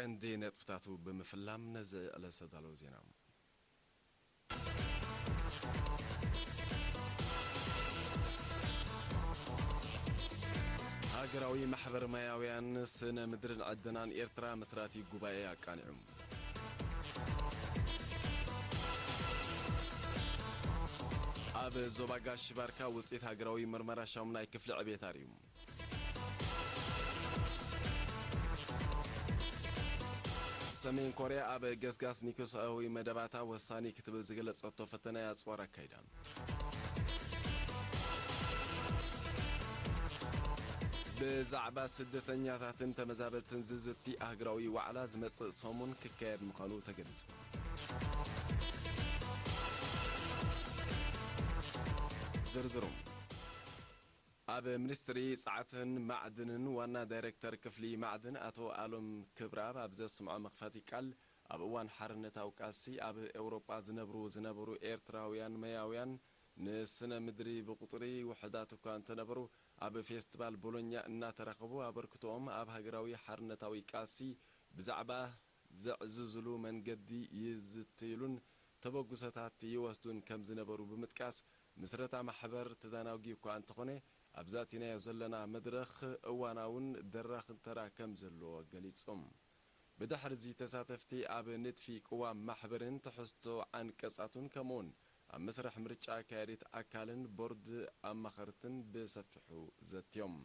ቀንዲ ነጥብታቱ ብምፍላም ነዚ ዕለት ዝተዳለወ ዜና። ሃገራዊ ማሕበር ማያውያን ስነ ምድርን ዕደናን ኤርትራ መስራቲ ጉባኤ ኣቃኒዑ። ኣብ ዞባ ጋሽ ባርካ ውፅኢት ሃገራዊ ምርመራ ሻሙናይ ክፍሊ ዕቤት ኣርእዩ። ሰሜን ኮርያ ኣብ ገስጋስ ኒኩስኣዊ መደባታ ወሳኒ ክትብል ዝገለጸቶ ፈተነ ኣጽዋር ኣካይዳ። ብዛዕባ ስደተኛታትን ተመዛበልትን ዝዝቲ ኣህግራዊ ዋዕላ ዝመጽእ ሰሙን ክካየድ ምዃኑ ተገሊጹ። ዝርዝሩ። ኣብ ሚኒስትሪ ጸዓትን ማዕድንን ዋና ዳይሬክተር ክፍሊ ማዕድን ኣቶ ኣሎም ክብረኣብ ኣብ ዘስምዖ መኽፈቲ ቃል፣ ኣብ እዋን ሓርነታዊ ቃልሲ ኣብ ኤውሮጳ ዝነብሩ ዝነበሩ ኤርትራውያን መያውያን ንስነ ምድሪ ብቁጽሪ ውሑዳት እኳ እንተነበሩ፣ ኣብ ፌስቲቫል ቦሎኛ እናተራኸቡ ኣበርክቶኦም ኣብ ሃገራዊ ሓርነታዊ ቃልሲ ብዛዕባ ዘዕዝዝሉ መንገዲ ይዝትይሉን ተበግሶታት ይወስዱን ከም ዝነበሩ ብምጥቃስ፣ ምስረታ ማሕበር ተዳናጒ እኳ እንተኾነ፣ ኣብዚ ኣቲናዮ ዘለና መድረኽ እዋናውን ደራኽን ተራ ከም ዘለዎ ገሊጾም። ብድሕርዚ ተሳተፍቲ ኣብ ንድፊ ቅዋም ማሕበርን ትሕዝቶ ዓንቀጻቱን ከምኡውን ኣብ መስርሕ ምርጫ ኣካያዲት ኣካልን ቦርድ ኣማኸርትን ብሰፊሑ ዘትዮም።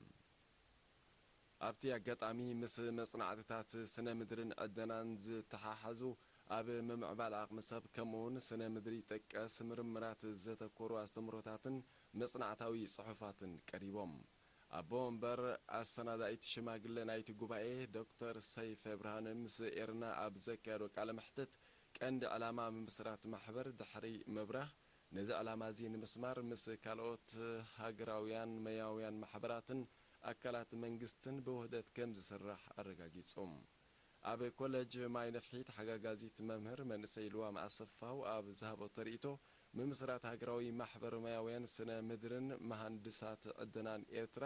ኣብቲ ኣጋጣሚ ምስ መጽናዕትታት ስነ ምድርን ዕደናን ዝተሓሓዙ ኣብ ምምዕባል ዓቕሚ ሰብ ከምኡውን ስነ ምድሪ ጠቀስ ምርምራት ዘተኮሩ ኣስተምህሮታትን መጽናዕታዊ ጽሑፋትን ቀሪቦም። ኣቦ ወንበር ኣሰናዳኢት ሽማግለ ናይቲ ጉባኤ ዶክተር ሰይፈ ብርሃነ ምስ ኤርና ኣብ ዘካየዶ ቃለ መሕትት ቀንዲ ዕላማ ምምስራት ማሕበር ድሕሪ ምብራህ፣ ነዚ ዕላማ እዚ ንምስማር ምስ ካልኦት ሃገራውያን መያውያን ማሕበራትን ኣካላት መንግስትን ብውህደት ከም ዝስራሕ ኣረጋጊጹ። ኣብ ኮለጅ ማይ ነፍሒ ተሓጋጋዚት መምህር መንእሰይ ልዋም ኣሰፋው ኣብ ዝሃበቶ ርእይቶ፣ ምምስራት ሃገራዊ ማሕበር ማያውያን ስነ ምድርን መሃንድሳት ዕደናን ኤርትራ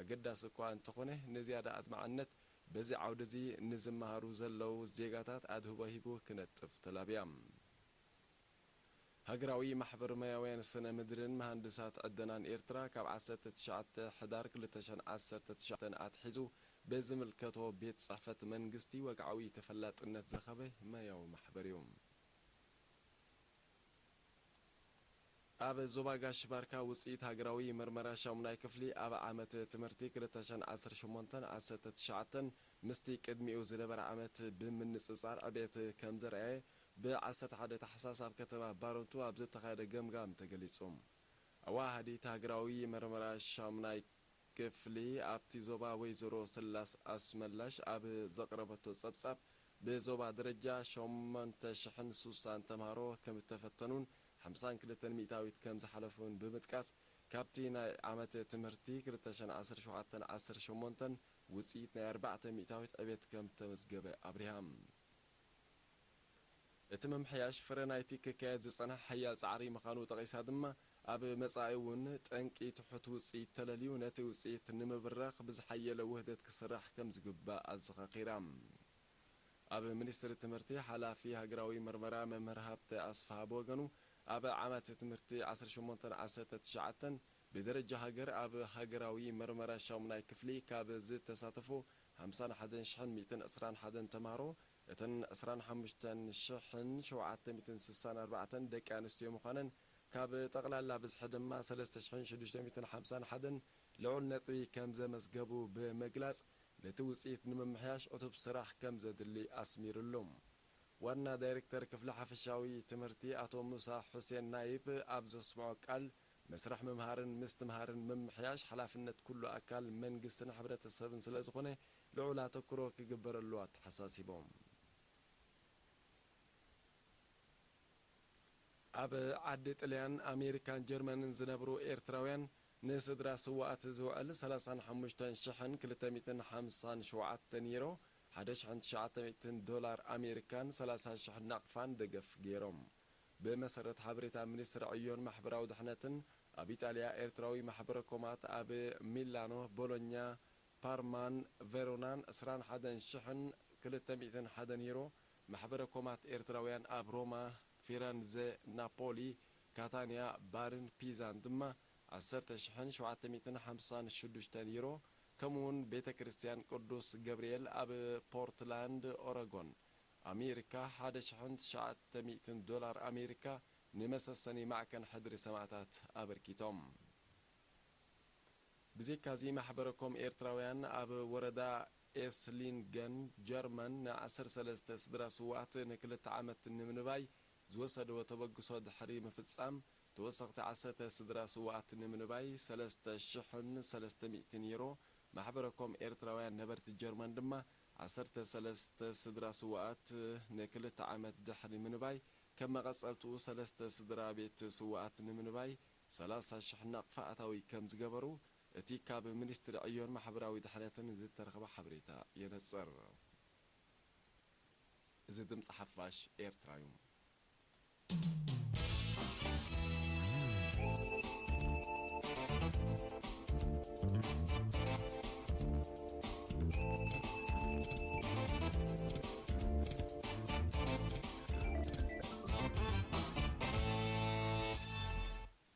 ኣገዳሲ እኳ እንተኾነ፣ ንዝያዳ ኣድማዕነት በዚ ዓውዲ እዚ ንዝመሃሩ ዘለዉ ዜጋታት ኣድህቦ ሂቡ ክነጥፍ ተላብያ። ሃገራዊ ማሕበር ማያውያን ስነ ምድርን መሃንድሳት ዕደናን ኤርትራ ካብ ዓሰርተ ትሽዓተ ሕዳር ክልተ ሽሕን ዓሰርተ ትሽዓተን ኣትሒዙ ብዝምልከቶ ቤት ጽሕፈት መንግስቲ ወግዓዊ ተፈላጥነት ዝረኸበ ማያዊ ማሕበር እዩ። ኣብ ዞባ ጋሽ ባርካ ውጽኢት ሃገራዊ መርመራ ሻሙናይ ክፍሊ ኣብ ዓመት ትምህርቲ ክልተ ሽሕን ዓሰርተ ሸሞንተን ዓሰርተ ትሽዓተን ምስቲ ቅድሚኡ ዝነበረ ዓመት ብምንጽጻር ዕቤት ከም ዘርኣየ ብ ዓሰርተ ሓደ ታሕሳስ ኣብ ከተማ ባረንቱ ኣብ ዝተኻየደ ገምጋም ተገሊጹ። ኣወሃሃዲት ሃገራዊ መርመራ ሻሙናይ ክፍሊ ኣብቲ ዞባ ወይዘሮ ስላስ ኣስመላሽ ኣብ ዘቕረበቶ ጸብጻብ፣ ብዞባ ደረጃ ሸሞንተ ሽሕን ስሳን ተምሃሮ ከም እተፈተኑን ሓምሳን ክልተን ሚእታዊት ከም ዝሓለፉን ብምጥቃስ፣ ካብቲ ናይ ዓመት ትምህርቲ ክልተ ሽሕን ዓሰርተ ሸውዓተን ዓሰርተ ሸሞንተን ውጽኢት ናይ ኣርባዕተ ሚእታዊት ዕቤት ከም እተመዝገበ ኣብሪሃ። እቲ ምምሕያሽ ፍረ ናይቲ ክካየድ ዝጸንሐ ሓያል ጻዕሪ ምዃኑ ጠቒሳ ድማ፣ ኣብ መጻኢ እውን ጠንቂ ትሑት ውጽኢት ተለልዩ ነቲ ውጽኢት ንምብራኽ ብዝሓየለ ውህደት ክስራሕ ከም ዝግባእ ኣዘኻኺራ። ኣብ ሚኒስትሪ ትምህርቲ ሓላፊ ሃገራዊ መርመራ መምህር ሃብተ ኣስፍሃ ብወገኑ፣ ኣብ ዓመት ትምህርቲ ዓሰርተ ሸሞንተን ዓሰርተ ትሽዓተን ብደረጃ ሃገር ኣብ ሃገራዊ መርመራ ሻሙናይ ክፍሊ ካብ ዝተሳተፉ ሓምሳን ሓደን ሽሕን ሚእትን ዕስራን ሓደን ተምሃሮ፣ እተን ዕስራን ሓሙሽተን ሽሕን ሸውዓተ ሚእትን ስሳን ኣርባዕተን ደቂ ኣንስትዮ ምዃነን፣ ካብ ጠቕላላ ብዝሒ ድማ ሰለስተ ሽሕን ሽዱሽተ ሚእትን ሓምሳን ሓደን ልዑል ነጥቢ ከም ዘመዝገቡ ብምግላጽ፣ ነቲ ውጽኢት ንምምሕያሽ ዕቱብ ስራሕ ከም ዘድሊ ኣስሚሩሉ። ዋና ዳይሬክተር ክፍሊ ሓፈሻዊ ትምህርቲ ኣቶ ሙሳ ሑሴን ናይብ ኣብ ዘስምዖ ቃል፣ መስርሕ ምምሃርን ምስትምሃርን ምምሕያሽ ሓላፍነት ኩሉ ኣካል መንግስትን ሕብረተሰብን ስለ ዝኾነ፣ ልዑል ኣተኩሮ ክግበረሉ ኣተሓሳሲቦም። ኣብ ዓዲ ጥልያን፣ ኣሜሪካን ጀርመንን ዝነብሩ ኤርትራውያን፣ ንስድራ ስዉኣት ዝውዕል ሰላሳን ሓሙሽተን ሽሕን ክልተ ሚእትን ሓምሳን ሸውዓተን ዩሮ፣ ሓደ ሽሕን ትሽዓተ ሚእትን ዶላር ኣሜሪካን ሰላሳ ሽሕ ናቕፋን ደገፍ ገይሮም። ብመሰረት ሓበሬታ ሚኒስትሪ ዕዮን ማሕበራዊ ድሕነትን፣ ኣብ ኢጣልያ ኤርትራዊ ማሕበረ ኮማት ኣብ ሚላኖ፣ ቦሎኛ፣ ፓርማን ቬሮናን ዕስራን ሓደን ሽሕን ክልተ ሚእትን ሓደን ዩሮ፣ ማሕበረ ኮማት ኤርትራውያን ኣብ ሮማ፣ ፊረንዘ፣ ናፖሊ፣ ካታንያ፣ ባርን ፒዛን ድማ ዓሰርተ ሽሕን ሸውዓተ ሚእትን ሓምሳን ሽዱሽተን ዩሮ፣ ከምኡውን ቤተ ክርስቲያን ቅዱስ ገብርኤል ኣብ ፖርትላንድ ኦረጎን ኣሜሪካ ሓደ ሽሕን ትሽዓተ ሚእትን ዶላር ኣሜሪካ ንመሰሰኒ ማዕከን ሕድሪ ሰማእታት ኣበርኪቶም። ብዘይካዚ ማሕበረኮም ኤርትራውያን ኣብ ወረዳ ኤስሊንገን ጀርመን ን ዓሰርተ ሰለስተ ስድራ ስውኣት ንክልተ ዓመት ንምንባይ ዝወሰድዎ ተበግሶ ድሕሪ ምፍጻም ተወሰኽቲ ዓሰርተ ስድራ ስውኣት ንምንባይ ሰለስተ ሽሕን ሰለስተ ሚእትን ዩሮ፣ ማሕበረኮም ኤርትራውያን ነበርቲ ጀርመን ድማ ዓሰርተ ሰለስተ ስድራ ስውኣት ንክልተ ዓመት ድሕሪ ምንባይ ከም መቐጸልትኡ ሰለስተ ስድራ ቤት ስውኣት ንምንባይ ሰላሳ ሽሕ ናቕፋ ኣታዊ ከም ዝገበሩ እቲ ካብ ሚኒስትሪ ዕዮን ማሕበራዊ ድሕነትን ዝተረኽበ ሓበሬታ የነጽር። እዚ ድምጺ ሓፋሽ ኤርትራ እዩ።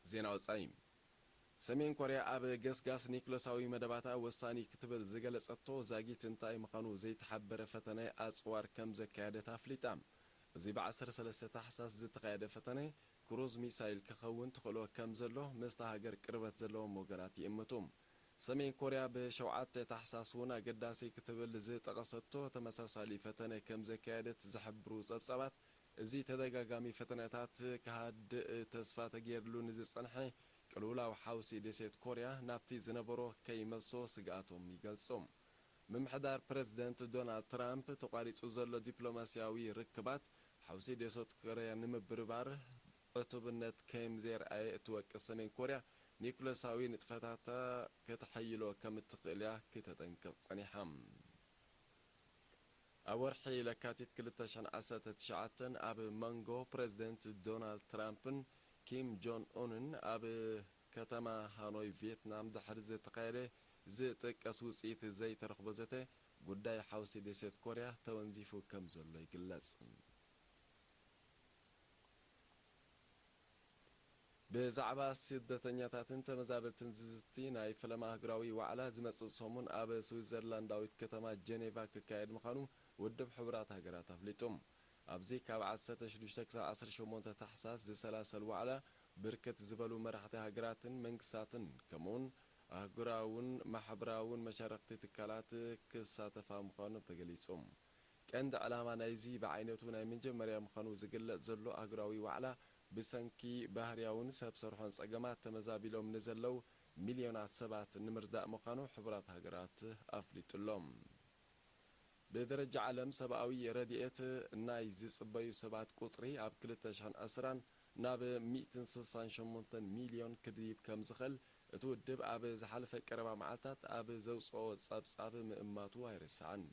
ዜና ወጻኢ። ሰሜን ኮርያ ኣብ ገስጋስ ኒክለሳዊ መደባታ ወሳኒ ክትብል ዝገለጸቶ ዛጊት እንታይ ምዃኑ ዘይተሓበረ ፈተነ ኣጽዋር ከም ዘካየደት ኣፍሊጣ። እዚ ብ ዓሰርተ ሰለስተ ታሕሳስ ዝተኻየደ ፈተነ ክሩዝ ሚሳይል ክኸውን ትኽእሎ ከም ዘሎ ምስታ ሃገር ቅርበት ዘለዎም ወገናት ይእምቱ። ሰሜን ኮርያ ብሸውዓተ ታሕሳስ እውን ኣገዳሲ ክትብል ዝጠቐሰቶ ተመሳሳሊ ፈተነ ከም ዘካየደት ዝሕብሩ ጸብጻባት፣ እዚ ተደጋጋሚ ፈተነታት ክሃድእ ተስፋ ተገይርሉ ንዝጸንሐ ቅልውላው ሓውሲ ደሴት ኮርያ ናብቲ ዝነበሮ ከይመልሶ ስግኣቶም ይገልጹ። ምምሕዳር ፕረዚደንት ዶናልድ ትራምፕ ተቋሪጹ ዘሎ ዲፕሎማስያዊ ርክባት ሓውሲ ደሴት ኮርያ ንምብርባር ዕቱብነት ከም ዘየርኣየ እትወቅስ ሰሜን ኮርያ፣ ኒኩለሳዊ ንጥፈታታ ከተሐይሎ ከም እትኽእል እያ ክተጠንቅቕ ጸኒሓ። ኣብ ወርሒ ለካቲት ክልተ ሽሕን ዓሰርተ ትሽዓተን ኣብ መንጎ ፕረዚደንት ዶናልድ ትራምፕን ኪም ጆን ኡንን ኣብ ከተማ ሃኖይ ቪየትናም ድሕሪ ዝተኻየደ ዝጥቀስ ውጽኢት ዘይተረኽቦ ዘተ፣ ጉዳይ ሓውሲ ደሴት ኮርያ ተወንዚፉ ከም ዘሎ ይግለጽ። ብዛዕባ ስደተኛታትን ተመዛበልትን ዝዝቲ ናይ ፈለማ ኣህጉራዊ ዋዕላ ዝመጽእ ሰሙን ኣብ ስዊዘርላንዳዊት ከተማ ጀኔቫ ክካየድ ምዃኑ ውድብ ሕቡራት ሃገራት ኣፍሊጡ። ኣብዚ ካብ ዓሰርተ ሽዱሽተ ክሳብ ዓሰርተ ሸሞንተ ታሕሳስ ዝሰላሰል ዋዕላ ብርክት ዝበሉ መራሕቲ ሃገራትን መንግስታትን ከምኡውን ኣህጉራውን ማሕበራውን መሻርኽቲ ትካላት ክሳተፋ ምዃኖም ተገሊጹ። ቀንዲ ዕላማ ናይዚ ብዓይነቱ ናይ መጀመርያ ምዃኑ ዝግለጽ ዘሎ ኣህጉራዊ ዋዕላ፣ ብሰንኪ ባህርያውን ሰብ ሰርሖን ጸገማት ተመዛቢሎም ንዘለዉ ሚልዮናት ሰባት ንምርዳእ ምዃኑ ሕቡራት ሃገራት ኣፍሊጡ ኣሎ። ብደረጃ ዓለም ሰብኣዊ ረድኤት ናይ ዝጽበዩ ሰባት ቁጽሪ ኣብ ክልተ ሽሕን ዕስራን ናብ ሚእትን ስሳን ሸሞንተን ሚልዮን ክድይብ ከም ዝኽእል እቲ ውድብ ኣብ ዝሓለፈ ቀረባ መዓልታት ኣብ ዘውጽኦ ጸብጻብ ምእማቱ ኣይርሳዕን።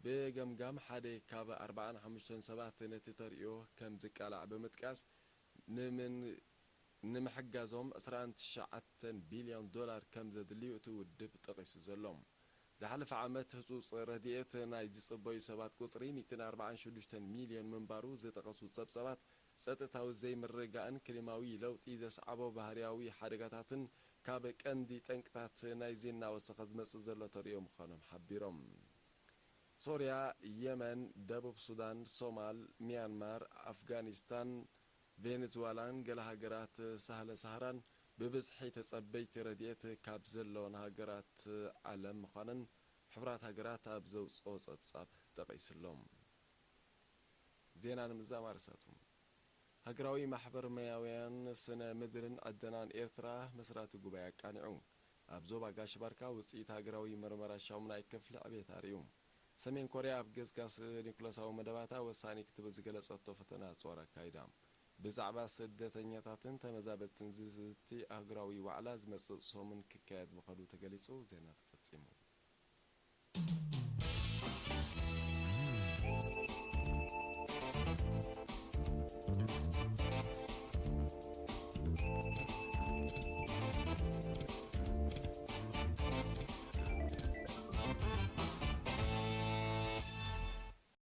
ብገምጋም ሓደ ካብ ኣርባዓን ሓሙሽተን ሰባት ነቲ ተርእዮ ከም ዝቃላዕ ብምጥቃስ፣ ንምን-፣ ንምሕጋዞም ዕስራን ትሽዓተን ቢልዮን ዶላር ከም ዘድልዩ እቲ ውድብ ጠቒሱ ዘሎ። ዝሓለፈ ዓመት ህጹጽ ረድኤት ናይ ዝጽበዩ ሰባት ቁጽሪ ሚእትን ኣርባዓን ሽዱሽተን ሚልዮን ምንባሩ ዝጠቐሱ ጸብጻባት፣ ጸጥታዊ ዘይምርግጋእን ክሊማዊ ለውጢ ዘስዓቦ ባህርያዊ ሓደጋታትን ካብ ቀንዲ ጠንቅታት ናይዚ እናወሰኸ ዝመጽእ ዘሎ ተርእዮ ምዃኖም ሓቢሮም። ሶርያ፣ የመን፣ ደቡብ ሱዳን፣ ሶማል፣ ሚያንማር፣ ኣፍጋኒስታን፣ ቬኔዙዋላን ገለ ሃገራት ሳህለ ሳህራን ብብዝሒ ተጸበይቲ ረድኤት ካብ ዘለወን ሃገራት ዓለም ምዃነን ሕቡራት ሃገራት ኣብ ዘውጽኦ ጸብጻብ ጠቒሱ ኣሎ። ዜና ንምዝዛም ኣርእስታቱ። ሃገራዊ ማሕበር መያውያን ስነ ምድርን ዕደናን ኤርትራ መስራቲ ጉባኤ ኣቃኒዑ። ኣብ ዞባ ጋሽ ባርካ ውጽኢት ሃገራዊ መርመራ ሻሙናይ ክፍሊ ዕቤት ኣርእዩ። ሰሜን ኮርያ ኣብ ገስጋስ ኒኩለሳዊ መደባታ ወሳኒ ክትብል ዝገለጸቶ ፈተነ ኣጽዋር ኣካይዳ። ብዛዕባ ስደተኛታትን ተመዛበልትን ዝዝቲ ኣህጉራዊ ዋዕላ ዝመጽእ ሰሙን ክካየድ ምዃኑ ተገሊጹ። ዜና ተፈጺሙ።